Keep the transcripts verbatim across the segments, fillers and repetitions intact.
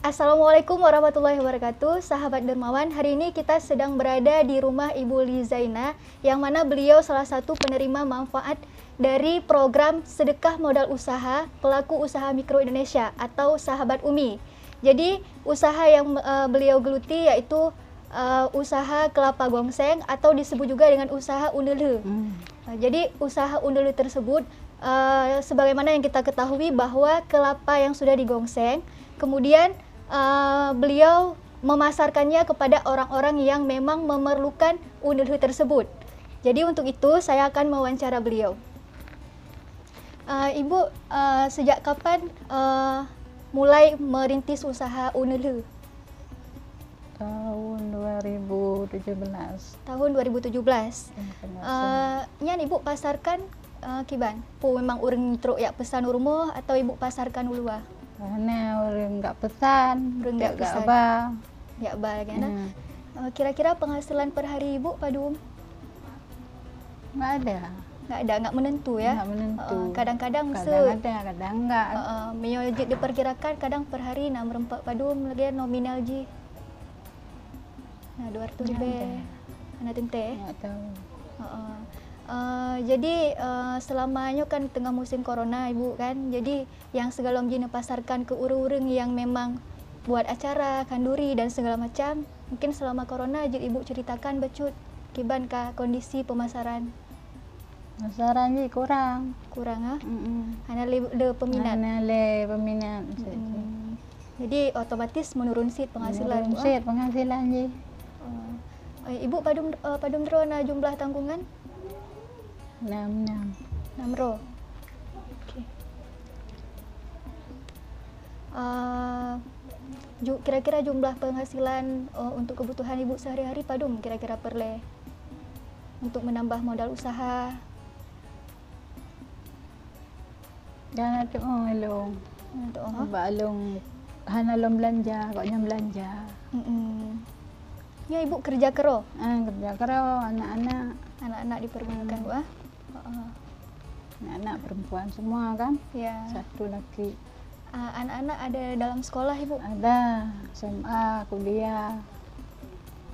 Assalamualaikum warahmatullahi wabarakatuh. Sahabat dermawan, hari ini kita sedang berada di rumah Ibu Lizaina, yang mana beliau salah satu penerima manfaat dari program Sedekah Modal Usaha Pelaku Usaha Mikro Indonesia atau Sahabat Umi. Jadi, usaha yang, eh, beliau geluti yaitu, eh, usaha kelapa gongseng atau disebut juga dengan usaha uneulheuh. Hmm. Eh, jadi, usaha uneulheuh tersebut, eh, sebagaimana yang kita ketahui bahwa kelapa yang sudah digongseng, kemudian, eh, beliau memasarkannya kepada orang-orang yang memang memerlukan uneulheuh tersebut. Jadi, untuk itu, saya akan mewawancara beliau. Eh, Ibu, eh, sejak kapan, eh, mulai merintis usaha uneulheuh? Tahun dua ribu tujuh belas. Tahun dua ribu tujuh belas. Eh, nyan Ibu pasarkan, eh, kiban? Peue memang ureuëng trok jak peusan u rumoh atau Ibu pasarkan u luwa? Hana, ureuëng jak peusan, ureuëng jak peusan. Jak ba. Jak ba lagée na. Hmm. Eh, kira-kira penghasilan per hari Ibu padum? Nggak ada. Nggak ada, nggak menentu ya? Nggak menentu. Eh, kadang-kadang se- Kadang ada, kadang nggak. Eh, eh, meunyoe jeuet diperkirakan kadang per hari na meureumpok padum lagée nominal jih. Nah, dua ratus ribée. Nggak ada. Hana teuntée? Nggak tahu. Heeh. Eh, jadi, eh, selama nyoe kan tengah musim corona, Ibu, kan. Jadi, nyang sigohlom jih neupasarkan keu ureuëng-ureuëng nyang memang buat acara, khanduri dan segala macam. Mungkin selama corona jeuet Ibu ceritakan bacut kiban ka kondisi pemasaran. Pemasaran jih kurang. Kurang, ah? Mm-mm. Hana le, le peminat? Hana le peminat. Mm-mm. Jadi, otomatis menurun cit penghasilan, Menurun Bu, ah? cit penghasilan jih. Oh. Eh, Ibu padum, eh, padum droe na jumlah tanggungan? Enam, enam. Enam droe. Oke. Eh, ju-, kira-kira jumlah penghasilan, eh, untuk kebutuhan Ibu sehari-hari padum kira-kira peureulée untuk menambah modal usaha? Dan tu'oh lôn. Hmm, tu'oh, ha? Bak lôn hana lôn belanja, gobnyan belanja. Mm-mm. Nyoe Ibu kerja keroe? Ah, kerja keroe, anak-anak. Anak-anak dipergunakan, Hmm. Bu, ah? Heeh. Anak-anak perempuan semua kan? Ya. Satu laki. Ah, anak-anak ada dalam sekolah, Ibu? Ada, S M A, kuliah,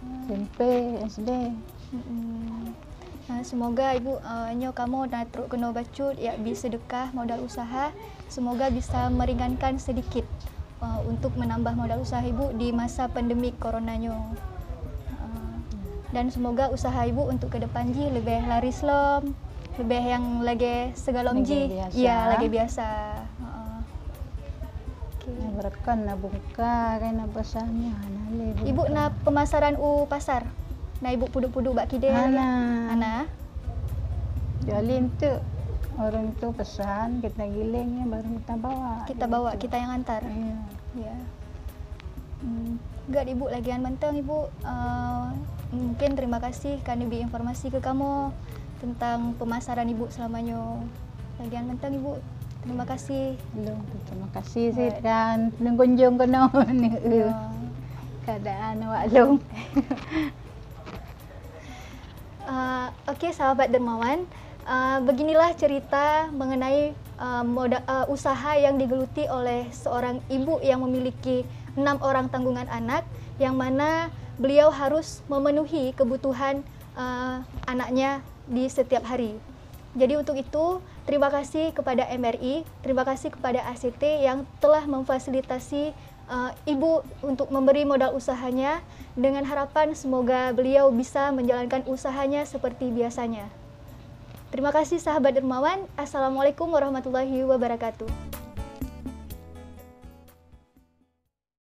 Hmm. S M P, S D. Mm-mm. Ah, semoga Ibu, ah, nyoe kamoe na trok keunoe bacut, jak bi seudeukah modal usaha, semoga bisa meringankan sedikit, ah, untuk menambah modal usaha Ibu di masa pandemik corona nyoe. Ah, dan semoga usaha Ibu untuk ke depan jih leubeh laris lom, leubeh nyang lagée sigohlom Lagée jih. biasa. Ya, lagée biasa. Heeh. Oke. Nah, beureukan na bungka, kan na pesan nyan, na lé Ibu bungka. Na pemasaran u pasar? Na Ibu peuduek-peuduek bak kidée lagée? Hana. Hana? Kecuali enteuk ureuëng tu pesan, kita giling, baru kita bawa. Kita bawa, Gitu. kita yang antar? Iya. Ya. Hmm, gét Ibu, lagée nyan mantong Ibu. Eh, mungkin terima kasih ka neubi informasi keu kamoe tentang pemasaran Ibu selama nyoe. Lagée nyan mantong Ibu, terima kasih. Lôn, terima kasih Baik. cit kan neukunjung keunoe. Ya. Keadaan awak lôn. Ah, oke, sahabat dermawan, ah, beginilah cerita mengenai, ah, moda-, ah, usaha yang digeluti oleh seorang ibu yang memiliki enam orang tanggungan anak, yang mana beliau harus memenuhi kebutuhan, ah, anaknya di setiap hari. Jadi untuk itu, terima kasih kepada M R I, terima kasih kepada A C T yang telah memfasilitasi uh, ibu untuk memberi modal usahanya, dengan harapan semoga beliau bisa menjalankan usahanya seperti biasanya. Terima kasih, sahabat dermawan. Assalamualaikum warahmatullahi wabarakatuh.